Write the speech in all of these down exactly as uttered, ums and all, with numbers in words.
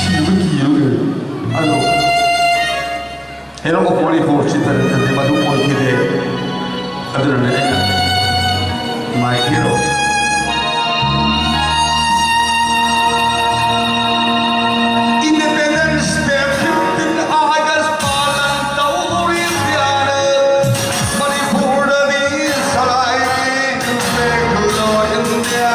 ꯁꯤꯕ ꯀꯤꯕ ꯀꯩꯅꯣ꯫ ꯑꯗꯣ ꯍꯦꯔꯣ ꯑꯣꯄꯣꯔꯤ ꯐꯣꯔꯁꯤ ꯇꯔꯦꯠꯇꯗꯤ ꯃꯗꯨ ꯑꯣꯏꯈꯤꯗꯦ꯫ ꯑꯗꯨꯅꯅꯦ ꯑꯩꯅ My Hero꯫ Independence Day fifteen August ꯄꯥꯂꯟ ꯇꯧꯔꯤꯕ ꯃꯅꯤꯄꯨꯔꯗꯗꯤ ꯁꯂꯥꯏ ꯂꯦꯛꯂꯣ ꯏꯟꯗꯤꯌꯥ꯫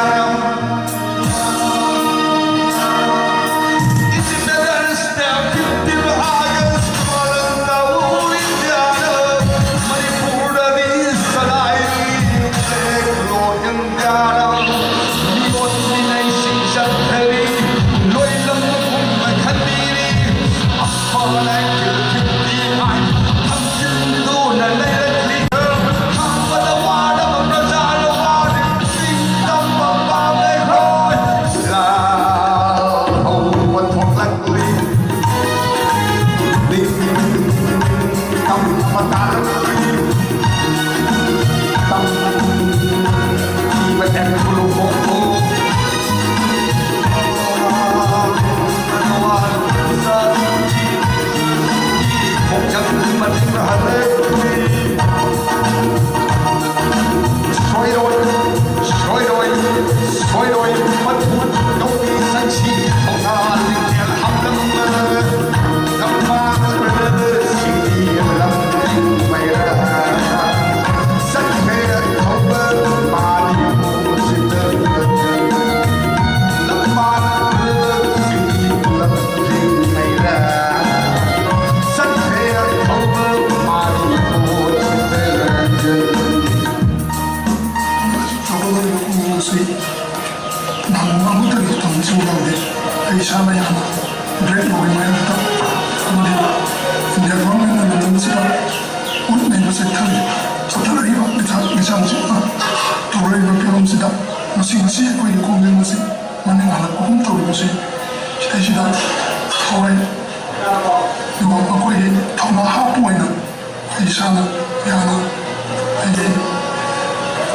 ꯆꯥꯎꯈꯠꯂꯛꯂꯤꯕ ꯈꯨꯡꯒꯪ ꯑꯁꯤ ꯅꯍꯥꯟ ꯑꯃꯠꯇꯒꯤ ꯇꯝꯕꯁꯨ ꯌꯥꯎꯗꯦ꯫ ꯑꯩ ꯏꯁꯥꯅ ꯌꯥꯝꯅ ꯒ꯭ꯔꯦꯠ ꯂꯣꯒꯤ ꯃꯥꯌꯣꯛꯇ ꯑꯃꯗꯤ ꯏꯟꯗꯤꯌꯥ ꯒꯣꯔꯃꯦꯟꯅ ꯂꯝꯗꯝ ꯑꯁꯤꯗ ꯍꯣꯠꯅꯔꯤꯕ ꯆꯠꯊꯔꯤ-, ꯆꯠꯊꯔꯛꯂꯤꯕ ꯂꯤꯊ-, ꯂꯤꯆꯠꯁꯤꯡꯅ ꯇꯧꯔꯛꯂꯤꯕ ꯐꯤꯕꯝꯁꯤꯗ ꯉꯁꯤ, ꯉꯁꯤ ꯑꯩꯈꯣꯏꯒꯤ ꯈꯣꯡꯖꯪ ꯑꯁꯤ ꯃꯅꯤꯡ ꯍꯜꯂꯛꯄꯒꯨꯝ ꯇꯧꯔꯤꯕꯁꯤ ꯁꯤꯗꯩꯁꯤꯗ ꯊꯋꯥꯏ ꯌꯥꯎꯕ ꯃꯈꯣꯏꯒꯤ ꯊꯧꯅꯥ ꯍꯥꯞꯄ ꯑꯣꯏꯅ ꯑꯩ ꯏꯁꯥꯅ ꯌꯥꯝꯅ ꯑꯩꯒꯤ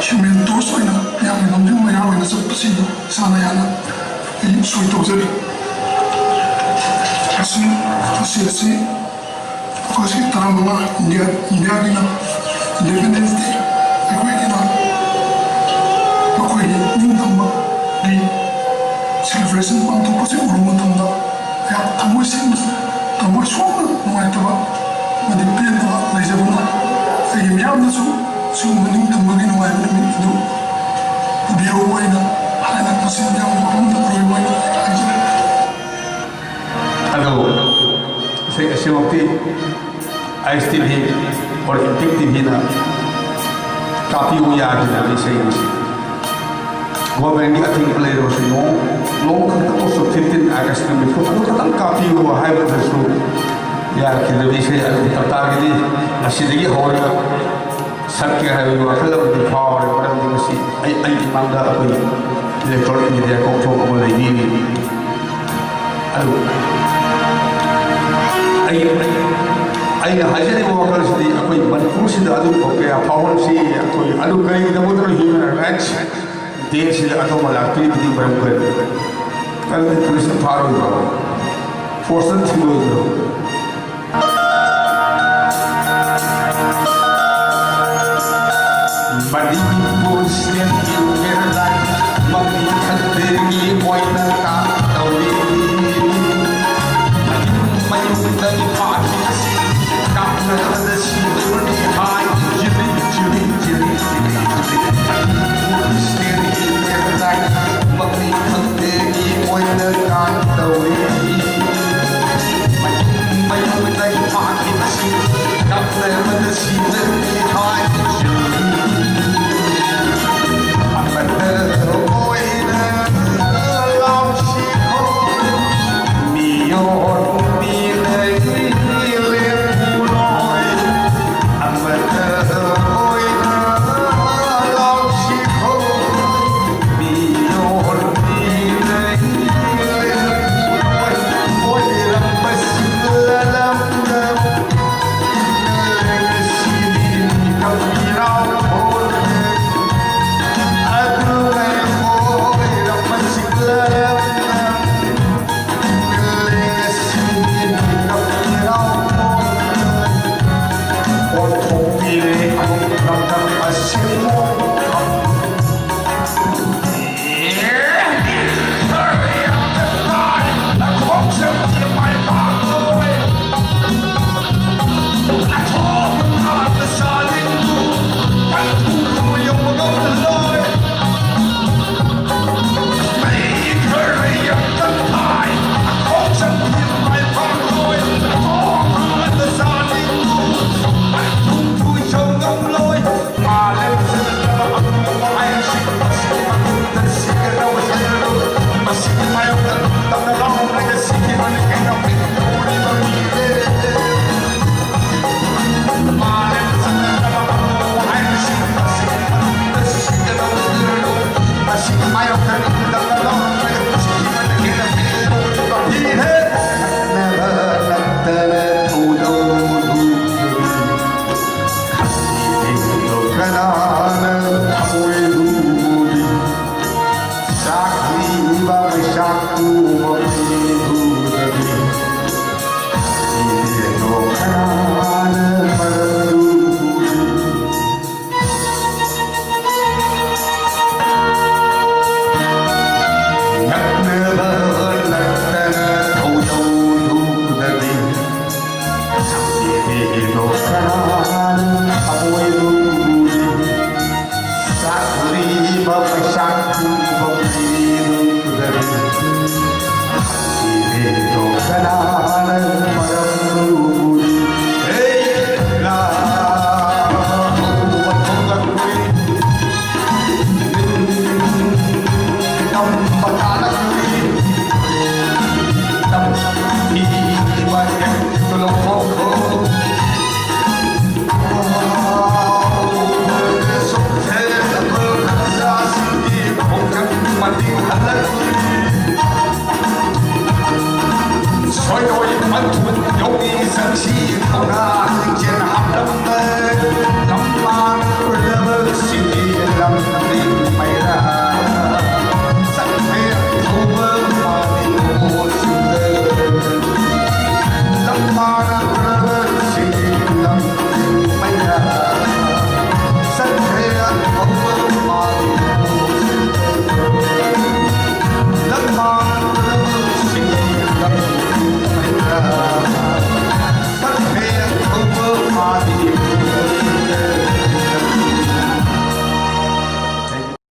ꯍ꯭ꯌꯨꯃꯦꯟ ꯇꯣꯔꯆ ꯑꯣꯏꯅ ꯃꯌꯥꯝꯒꯤ ꯂꯝꯖꯤꯡ ꯃꯌꯥ ꯑꯣꯏꯅ ꯆꯠꯄꯁꯤꯗ ꯏꯁꯥꯅ ꯌꯥꯝꯅ ꯑꯩ ꯁꯣꯏ ꯇꯧꯖꯔꯤ꯫ ꯑꯁꯤ ꯑꯁꯤ ꯑꯁꯤ ꯑꯣꯒꯁꯀꯤ ꯇꯔꯥꯃꯉꯥ, ꯏꯟꯗꯤꯌꯥ, ꯏꯟꯗꯤꯌꯥꯒꯤꯅ ꯏꯟꯗꯤꯄꯦꯟꯗꯦꯟꯁ ꯗꯦ, ꯑꯩꯈꯣꯏꯒꯤꯅ ꯃꯈꯣꯏꯒꯤ ꯅꯤꯡꯇꯝꯕꯒꯤ ꯁꯦꯂꯦꯕ꯭ꯔꯦꯁꯟ ꯄꯥꯡꯊꯣꯛꯄꯁꯤ ꯎꯔꯨꯕ ꯃꯇꯝꯗ ꯑꯩꯍꯥꯛ ꯊꯃꯣꯏ ꯁꯦꯡꯅ, ꯊꯃꯣꯏ ꯁꯣꯛꯅ ꯅꯨꯡꯉꯥꯏꯇꯕ ꯑꯃꯗꯤ ꯄꯦꯟꯗꯕ ꯂꯩꯖꯕꯅ ꯑꯩꯒꯤ ꯃꯤꯌꯥꯝꯅꯁꯨ ꯁꯤꯒꯨꯝꯕ ꯅꯤꯡꯇꯝꯕꯒꯤ ꯅꯨꯡꯉꯥꯏꯕ ꯅꯨꯃꯤꯠ ꯑꯗꯨ ꯎꯕꯤꯌꯨ ꯍꯥꯏꯅ ꯍꯥꯏꯅ ꯃꯁꯤ ꯃꯤꯌꯥꯝ ꯃꯐꯝꯗ ꯑꯔꯣꯏꯕ ꯑꯣꯏꯅ ꯍꯥꯏꯖꯔꯤ꯫ ꯑꯗꯣ ꯏꯁꯩ ꯑꯁꯤꯃꯛꯇꯤ I S T V or impact T ꯚꯤꯅ ꯀꯥꯞꯄꯤꯌꯨ ꯌꯥꯈꯤꯗꯕ ꯏꯁꯩ ꯑꯃꯁꯤ꯫ ꯒꯣꯔꯃꯦꯟꯒꯤ ꯑꯊꯤꯡꯕ ꯂꯩꯔꯕꯁꯨ ꯅꯣꯡ, ꯅꯣꯡ ꯈꯛꯇꯃꯛꯁꯨ ꯐꯤꯐꯇꯤꯟ ꯑꯥꯒꯁ ꯅꯨꯃꯤꯠꯇꯨ ꯑꯗꯨ ꯈꯛꯇꯪ ꯀꯥꯞꯄꯤꯌꯨ ꯍꯥꯏꯕꯗꯁꯨ ꯌꯥꯈꯤꯗꯕ ꯏꯁꯩ ꯑꯗꯨꯒꯤ ꯇꯥꯟꯖꯥꯒꯤꯗꯤ ꯉꯁꯤꯗꯒꯤ ꯍꯧꯔꯒ ꯁꯛꯀꯦ ꯍꯥꯏꯕꯒꯤ ꯋꯥꯈꯜ ꯑꯃꯗꯤ ꯐꯥꯎꯔꯦ꯫ ꯃꯔꯝꯗꯤ ꯉꯁꯤ ꯑꯩ, ꯑꯩꯒꯤ ꯃꯥꯡꯗ ꯑꯩꯈꯣꯏ ꯏꯂꯦꯛꯇ꯭ꯔꯣꯅꯤꯛ ꯃꯦꯗꯤꯌꯥ ꯀꯣꯛꯊꯣꯛ ꯑꯃ ꯂꯩꯕꯤꯔꯤ꯫ ꯑꯗꯨ ꯑꯩ, ꯑꯩꯅ ꯍꯥꯏꯖꯔꯤꯕ ꯋꯥꯈꯜꯁꯤꯗꯤ ꯑꯩꯈꯣꯏ ꯃꯅꯤꯄꯨꯔꯁꯤꯗ ꯑꯗꯨꯒꯨꯝꯕ ꯀꯌꯥ ꯐꯥꯎꯍꯟꯁꯤ꯫ ꯑꯩꯈꯣꯏ ꯑꯗꯨ ꯀꯔꯤꯒꯤꯗꯃꯛꯇꯅꯣ ꯍ꯭ꯌꯨꯃꯦꯟ ꯔꯥꯏꯠꯁ ꯗꯦꯁꯤꯗ ꯑꯗꯨꯝꯕ ꯂꯥꯛꯄꯤꯔꯤꯕꯗꯤ ꯃꯔꯝ ꯀꯔꯤ? ꯑꯗꯨꯗꯤ ꯄꯨꯂꯤꯁꯅ ꯐꯥꯔꯣꯏꯗ꯭ꯔꯣ? ꯐꯣꯔꯁꯅ ꯊꯤꯔꯣꯏꯗ꯭ꯔꯣ? ꯃꯅꯤꯄꯨꯔꯁꯤꯗ ꯍ꯭ꯌꯨꯃꯦꯟ ꯔꯥꯏꯠ ꯃꯃꯤꯡ ꯈꯪꯗꯦꯒꯤ ꯑꯣꯏꯅ